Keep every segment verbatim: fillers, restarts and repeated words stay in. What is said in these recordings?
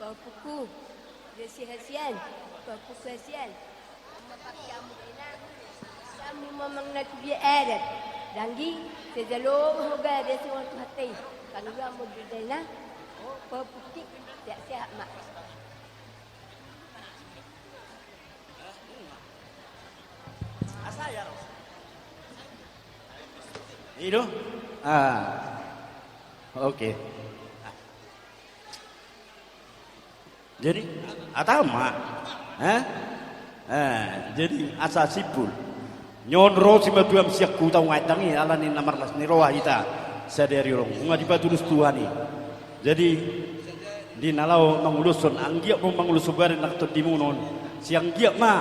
Pahompuku, dia si hasian, pahompuku hasian. Amma pakiamu dena, siamu mamang na tu dia adat. Danggi, sejalo hoga dia si orang Tuhan tei. Kalau dia mau di dena, oh, pahompuki, sehat-sehat ma. Asa ya, Ros. Ido? Ah. Oke. Jadi, atama, eh? Eh, jadi, asa simpul. Nyon ro si matuam siak kuta ungai tangi, ala ni na marlas ni roha hita, sadari on. Unga dipatulus Tuhan i. Jadi, di na laho manguloson, anggiat ma manguloson badan na tondimun on. Sianggiat ma,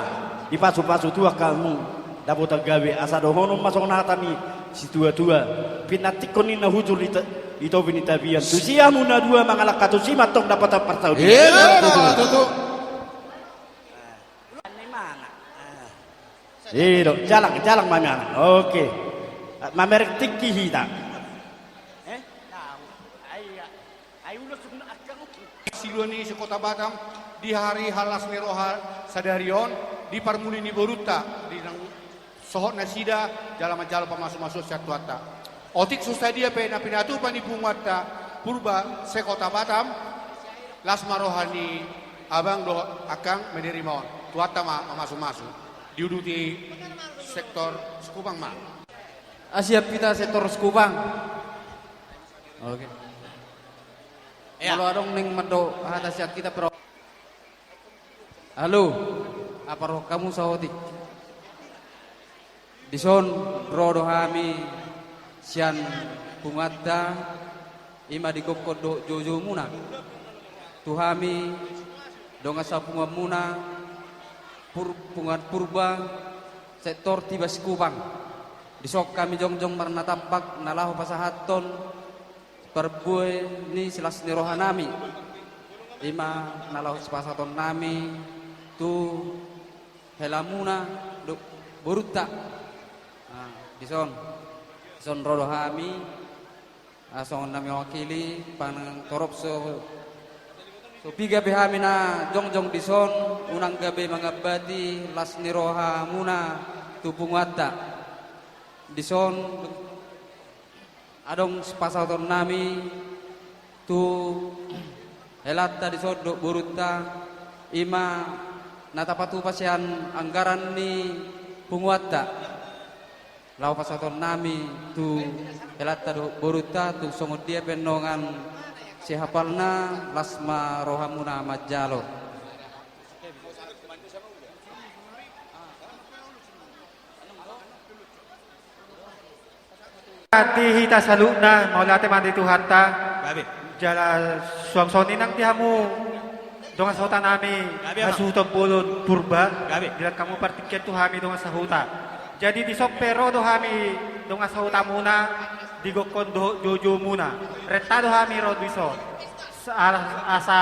dipasu-pasu Tuhan hamu. Dapotan gabe, asa dohonon ma songon hata ni situa-tua. Pinantikkon ni na hujur di ta-, di topi ni tapian. Tusi hamu na dua mangalangka tusi ma antong dapotan parsaulian. Iya, betul, betul. Ido, jalang, jalang ma mian. Oke. Mamereng tingki hita. Eh? Tahu. Ai, ai ulos. Silua ni se-Kota Batam di hari las ni roha sadari on, di parmuli ni borunta, di nang sohot nasida jala manjalo pamasu-masu sian Tuhanta. Otik so sadia pe na pinatupa ni punguanta Purba se-Kota Batam, las ma roha ni abang dohot angkang menerima on. Tuhanta ma mamasu-masu. Diuduti sektor Sekupang ma. Asi hita sektor Sekupang. Oke. Ya. Molo adong naeng mandok hata sian hita, Bro. Halo, apa ro hamu saotik? Dison ro do hami sian punguanta, i ma di gokkon dohot joujou muna. Tu hami dongan sapunguan muna, Pur-, punguan Purba, sektor Tiba Sekupang. Dison hami jongjong marnatampak na laho pasahathon parbue ni silas ni roha nami. I ma na laho sipasahaton nami tu helamuna dohot borunta. Ah, dison, dison ro do hami, ah, songon na mewakili, manang torop so, so piga pe hami na jongjong dison, unang gabe mangambati las ni rohamuna tu punguanta. Dison adong sipasahaton nami tu helanta dison dohot borunta, i ma na tapatupa sian anggaran ni punguanta. Laho pasahaton nami tu helanta dohot borunta, tung songon dia pe nongan sihapalna, las ma rohamuna manjalo. Di hita saluhutna, mauliate ma di Tuhanta. Gabe. Jala suang songon i nang di hamu dongan sahuta nami, gabe, Amang. Hasuhuton bolon Purba. Gabe. Dilehon hamu partingkian tu hami dongan sahuta. Jadi dison pe ro do hami dongan sahutamuna, di gokkon dohot joujoumuna. Renta do hami ro dison. Sa-, asa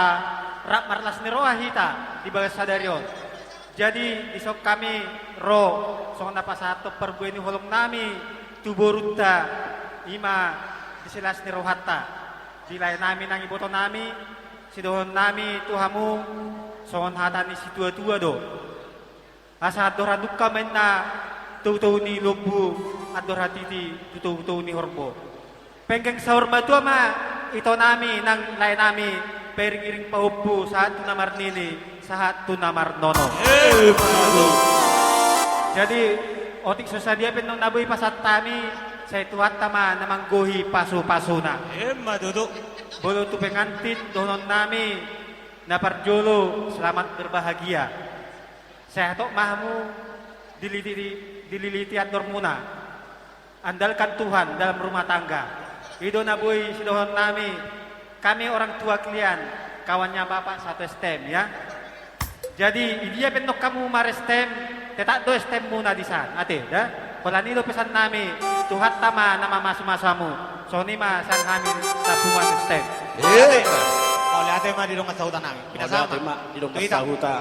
rap marlas ni roha hita di bagasan sadari on. Jadi, dison hami ro, songon na pasahathon parbue ni holong nami tu borunta, i ma di silas ni rohanta. Di lae nami nang iboto nami, sidohonon nami tu hamu, songon hata ni situa-tua do. Asa andor hanungka ma inna, tou-tou ni lombu, andor hatiti tu tou-tou ni horbo. Penggeng saur matua ma ito nami nang lae nami, pairing-iring pahompu sahat tu na marnini, sahat tu na marnono. Eh, betul. Jadi, otik so sadia pe annon na boi pasahat hami, sai Tuhanta ma na manggohi pasu-pasuna. Emma tutu. Molo tu pengantin dohonon nami, na parjolo selamat berbahagia. Sai hatop ma hamu dililiti, dililiti andormuna. Andalkan Tuhan dalam rumah tangga. I do na boi sidohonon nami, kami orang tua kalian, kawannya Bapak satu S T M, ya. Jadi, i dia pe annon hamu mar-S T M, tetap do S T M-muna dison, ate, da? Holan i do pesan nami, Tuhanta ma na mamasu-masu hamu. Songon i ma sian hami sapunguan S T M. Iya. Mauliate ma di dongan sahuta nami. Mauliate ma di dongan sahuta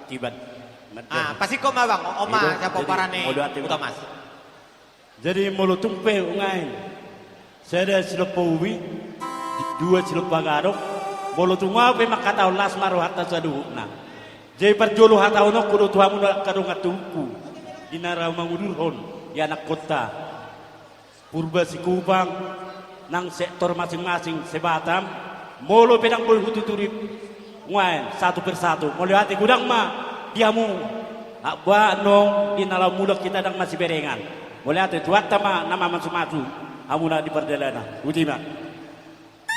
Tiban. Ah, pasingkop ma, Bang. Oma, jadi, siapa jadi, parani mauliate ma. Utamas. Jadi, molo tung pe umbahen sada silompa ubi, dua silompa gadong, Molo tung ahu pe mangkatahon las ma rohanta saluhutna. Jadi parjolo hatahononku do tu hamu na angka dongan toruku, di na laho mangudurhon ianakkonta Purba Sikupang, nang sektor masing-masing se-Batam, molo pe ndang boi hututuri nuaeng satu persatu. Mauliate godang ma di hamu, ba annon di na laho mulak hita ndang masiberengan. Mauliate, Tuhanta ma na mamasumasu hamu na di pardalanan. Boti ma.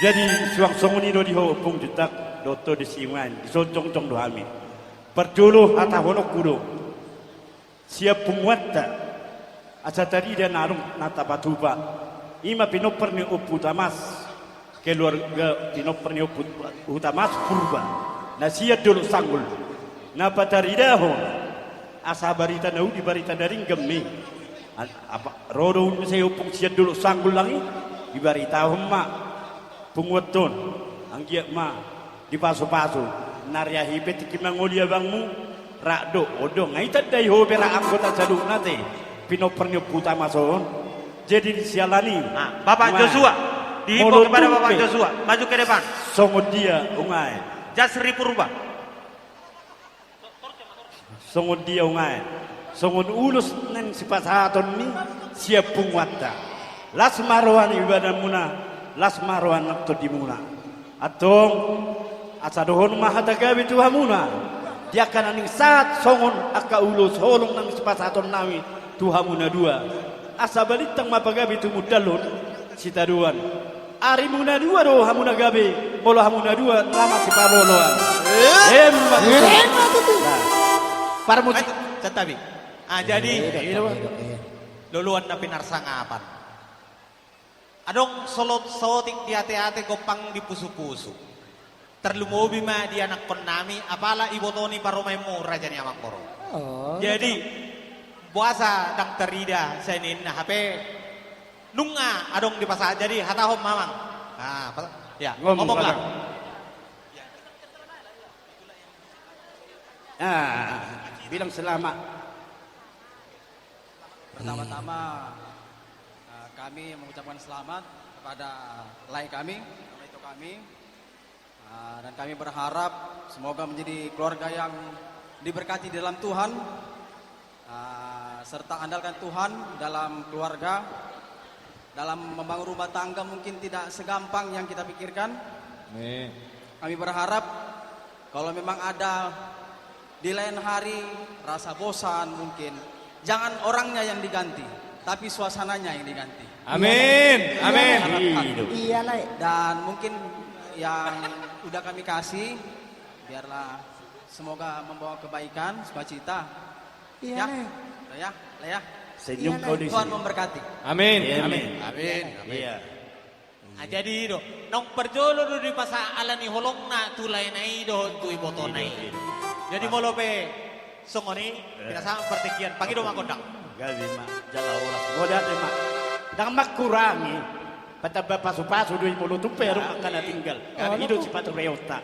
Jadi suang songon i do di ho Ompung Juntak dohot ho disi nuaeng, dison jongjong do hami. Parjolo hatahononku do sian punguanta, asa tarida na adong na tapatupa, i ma pinompar ni Ompu Hutamas, keluarga pinompar ni Ompu Hutamas Purba, na sian Dolok Sanggul, na pataridahon asa barita na uli, barita na denggan ma i. An-, apa, ro do muse ompung sian Dolok Sanggul nang i, dibaritahon ma punguanta on, anggiat ma dipasupasu. Nari ahu pe tingki mangoli abangmu, rap do, on do, nga i tandai ho pe rap anggota saluhutna te, pinompar ni Ompu Hutamas on. Jadi siala ni i, ah, Bapak Joshua, dihimbau kepada Bapak Joshua, maju ke depan. Songon dia, nuaeng. Jasri Purba. Songon dia, nuaeng? Songon ulos naeng sipasahaton ni sian punguanta. Las ma roha ni badanmuna, las ma roha ni tondimuna. Antong, asa dohonon ma hata gabe tu hamuna, di angka na naeng sahat songon angka ulos holong naeng sipasahatonnami tu hamu na dua. Asa balintang ma pagabe tumundalhon sitadoan. Arimu na dua do hamu na gabe, molo hamu na dua na masipaloloan. Eh? Emma tutu. Emma tutu. Nah. Parmusik. Maju, santabi. Ah, jadi, eh, iya, iya, iya, loloan na pinarsangapan. Adong solot saotik di ateate, gompang di pusupusu. Tarlumobi ma di anakkonnami, apala iboto ni parumaenmu, raja ni amangboru. Oh. Jadi, boasa ndang tarida sian ninna, hape nunga adong dipasahat, jadi hatahon ma, Amang. Ah, pas-, ya, ngomong, ngomonglah. Ah, bilang selamat. Pertama-tama, eh, kami mengucapkan selamat kepada lae kami, kepada ito kami. Ah, dan kami berharap semoga menjadi keluarga yang diberkati di dalam Tuhan. Ah, serta andalkan Tuhan dalam keluarga, dalam membangun rumah tangga mungkin tidak segampang yang kita pikirkan. Amin. Kami berharap kalau memang ada di lain hari rasa bosan mungkin, jangan orangnya yang diganti, tapi suasananya yang diganti. Amin. Iya, amin. Iya, lae. Dan mungkin yang udah kami kasih, biarlah semoga membawa kebaikan, sukacita. Iya, ya, lae. Ya, lae, ya. Senyum. Iya, lae. Kau di sini. Tuhan memberkati. Amin. Amin. Amin. Amin. Iya. Ah, jadi do, naung parjolo do dipasahat ala ni holongna tu laena i dohot tu ibotona i. Iya, iya. Jadi molo pe songon i, eh, pinasahat partingkian, pangido ma gondang. Gabe ma, jala horas. Mauliate ma. Ndang mangkurangi. Patamba pasupasu do i molo tung pe adong angka na tinggal. Gabe. I do sipatureonta.